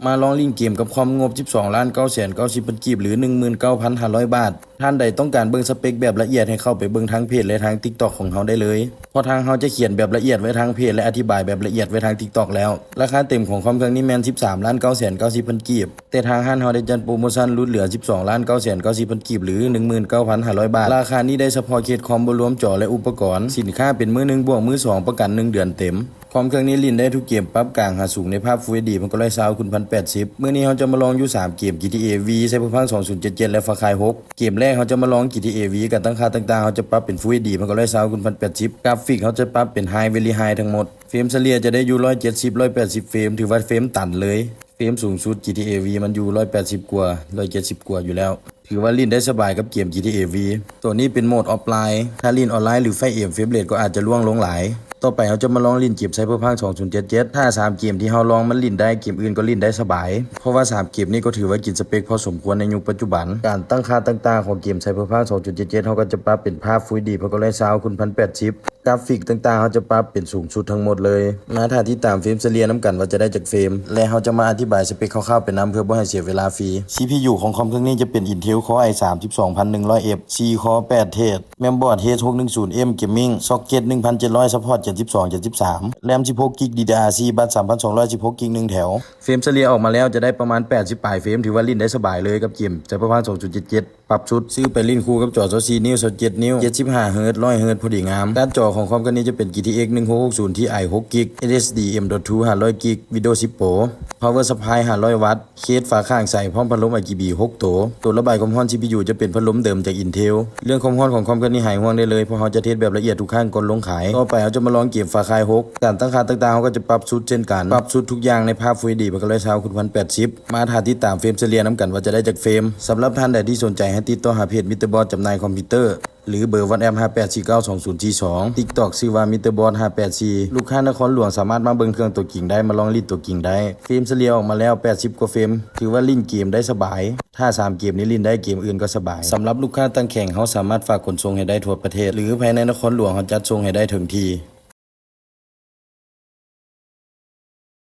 ມາລອງຫຼິ້ນເກມກັບຄອມງົບສິບສອງລ້ານເກົ້າແສນເກົ້າສິບພັນກີບ ຫຼື ໜຶ່ງໝື່ນເກົ້າພັນຫ້າຮ້ອຍບາດ. ທ່ານໃດຕ້ອງການເບິ່ງສະເປັກແບບລະອຽດ ໃຫ້ເຂົ້າໄປເບິ່ງທາງເພຈ ແລະ ທາງ TikTok ຂອງເຮົາໄດ້ເລີຍ, ເພາະທາງເຮົາຈະຂຽນແບບລະອຽດໄວ້ທາງເພຈ ແລະ ອະທິບາຍແບບລະອຽດໄວ້ທາງ TikTok ແລ້ວ. ລາຄາເຕັມຂອງຄອມເຄື່ອງນີ້ແມ່ນສິບສາມລ້ານເກົ້າແສນເກົ້າສິບພັນກີບ ແຕ່ທາງຮ້ານເຮົາໄດ້ຈັດໂປຣໂມຊັນຫຼຸດເຫຼືອສິບສອງລ້ານເກົ້າແສນເກົ້າສິບພັນກີບ ຫຼື ໜຶ່ງໝື່ນເກົ້າພັນຫ້າຮ້ອຍບາດ. ລາຄານີ້ໄດ້ສະເພາະເຄສຄອມ ບໍ່ລວມຈໍ ແລະ ອຸປະກອນ. ສິນຄ້າເປັນມື້ໜຶ່ງບວກມື້ສອງ ປະກັນໜຶ່ງເດືອນເຕັມ. ຄອມເຄື່ອງນີ້ຫຼິ້ນໄດ້ທຸກເກມ ປັບກາງຫາສູງໃນພາບ Full ເອັດດີ ພັນເກົ້າຮ້ອຍຊາວຄູນພັນແປດສິບ. ມື້ນີ້ເຮົາຈະມາລອງຢູ່ສາມເກມ ຈີທີເອ V Cyberpunk ສອງພັນເຈັດສິບເຈັດ ແລະ Far Cry ຫົກ. ເກມແລກເຮົາຈະມາລອງ ຈີທີເອ V ການຕັ້ງຄ່າຕ່າງໆ ເຮົາຈະປັບເປັນ Full ເອັດດີ ພັນເກົ້າຮ້ອຍຊາວຄູນພັນແປດສິບ. ກຣາຟິກເຮົາຈະປັບເປັນ High Very High ທັງໝົດ. ເຟຣມສະເລ່ຍຈະໄດ້ຢູ່ຮ້ອຍເຈັດສິບ ຮ້ອຍແປດສິບເຟຣມ ຖືວ່າເຟຣມຕັນເລີຍ. ເຟຣມສູງສຸດ ຈີທີເອ V ມັນຢູ່ຮ້ອຍແປດສິບກວ່າ ຮ້ອຍເຈັດສິບກວ່າຢູ່ແລ້ວ. ຖືວ່າຫຼິ້ນໄດ້ສະບາຍກັບເກມ ຈີທີເອ V. ໂຕນີ້ເປັນໂໝດອອຟລາຍ. ຖ້າຫຼິ້ນອອນລາຍ ຫຼື ໄຟເອັມ ເຟຣມເຣດກໍອາດຈະລ່ວງລົງຫຼາຍ. ຕໍ່ໄປເຮົາຈະມາລອງຫຼິ້ນເກມ Cyberpunk ສອງພັນເຈັດສິບເຈັດ. ຖ້າສາມເກມທີ່ເຮົາລອງມັນຫຼິ້ນໄດ້ ເກມອື່ນກໍຫຼິ້ນໄດ້ສະບາຍ, ເພາະວ່າສາມເກມນີ້ກໍຖືວ່າກິນສະເປັກພໍສົມຄວນໃນຍຸກປັດຈຸບັນ. ການຕັ້ງຄ່າຕ່າງໆຂອງເກມ Cyberpunk ສອງພັນເຈັດສິບເຈັດ ເຮົາກໍຈະປັບເປັນພາບ Full ເຮົາກໍໄດ້ຊາວຄູນພັນແປດສິບ. ກຣາຟິກຕ່າງໆ ເຮົາຈະປັບເປັນສູງສຸດທັງໝົດເລີຍ. ມາຖ້າຕິດຕາມເຟຣມສະເລ່ຍນຳກັນວ່າຈະໄດ້ຈັກເຟຣມ ແລະ ເຮົາຈະມາອະທິບາຍສະເປັກຄ່າວໆໄປນຳ ເພື່ອບໍ່ໃຫ້ເສຍເວລາຟຣີ. ຊີພີຢູ ຂອງຄອມເຄື່ອງນີ້ຈະເປັນ Intel Core i ສາມສິບສອງພັນໜຶ່ງຮ້ອຍເອັຟ ສີ່ຄໍ ແປດເທຣດ Mainboard H ຫົກໜຶ່ງສູນ M Gaming Socket ໜຶ່ງພັນເຈັດຮ້ອຍ Support ເຈັດສິບສອງ ເຈັດສິບສາມ RAM ສິບຫົກກິກ DDR ສີ່ Bus ສາມພັນສອງຮ້ອຍ ສິບຫົກກິກໜຶ່ງແຖວ. ເຟຣມສະເລ່ຍອອກມາແລ້ວຈະໄດ້ປະມານແປດສິບປາຍເຟຣມ ຖືວ່າຫຼິ້ນໄດ້ສະບາຍເລີຍກັບເກມ Cyberpunk ສອງພັນເຈັດສິບເຈັດ. ປັບຊຸດ ຊື້ໄປຫຼິ້ນຄູ່ກັບຈໍຊາວສີ່ນິ້ວ ຊາວເຈັດນິ້ວ ເຈັດສິບຫ້າເຮີດ ຮ້ອຍເຮີດ ພໍດີງາມ. ກາດຈໍຂອງຄອມເຄື່ອງນີ້ຈະເປັນ ຈີທີເອັກ ໜຶ່ງຫົກຫົກສູນ Ti ຫົກກິກ SSD M.two ຫ້າຮ້ອຍກິກ Windows ສິບ Pro Power Supply ຫ້າຮ້ອຍວັດ ເຄສຝາຂ້າງໃສ ພ້ອມພັດລົມ RGB ຫົກໂຕ. ໂຕລະບາຍຄວາມຮ້ອນ CPU ຈະເປັນພັດລົມເດີມຈາກ Intel. ເລື່ອງຄວາມຮ້ອນຂອງຄອມເຄື່ອງນີ້ຫາຍຫ່ວງໄດ້ເລີຍ ເພາະເຮົາຈະເທສແບບລະອຽດທຸກຄັ້ງກ່ອນລົງຂາຍ. ຕໍ່ໄປເຮົາຈະມາລອງເກມ Far Cry ຫົກ. ການຕັ້ງຄ່າຕ່າງໆ ເຮົາກໍຈະປັບຊຸດເຊັ່ນກັນ, ປັບຊຸດທຸກຢ່າງໃນພາບ Full ເອັດດີ ພັນເກົ້າຮ້ອຍຊາວຄູນພັນແປດສິບ. ມາຖ້າຕິດຕາມເຟຣມສະເລ່ຍນຳກັນວ່າຈະໄດ້ຈັກເຟຣມ. ສຳລັບທ່ານໃດທີ່ສົນໃຈໃຫ້ຕິດຕໍ່ຫາເພຈ Mister Boss ຈຳໜ່າຍຄອມພິວເຕີ ຫຼື ເບີ WhatsApp ຫ້າແປດສີ່ເກົ້າສອງສູນສີ່ສອງ TikTok ຊື່ວ່າ Mister Boss ຫ້າແປດສີ່. ລູກຄ້ານະຄອນຫຼວງສາມາດມາເບິ່ງເຄື່ອງຕົວຈິງໄດ້, ມາລອງຫຼິ້ນຕົວຈິງໄດ້. ເຟຣມສະເລ່ຍອອກມາແລ້ວ ແປດສິບກວ່າເຟຣມ ຖືວ່າຫຼິ້ນເກມໄດ້ສະບາຍ. ຖ້າສາມເກມນີ້ຫຼິ້ນໄດ້ ເກມອື່ນກໍສະບາຍ. ສຳລັບລູກຄ້າຕ່າງແຂວງ ເຮົາສາມາດຝາກຂົນສົ່ງໃຫ້ໄດ້ທົ່ວປະເທດ ຫຼື ພາຍໃນນະຄອນຫຼວງ ເຮົາຈັດສົ່ງໃຫ້ໄດ້ເຖິງທີ່.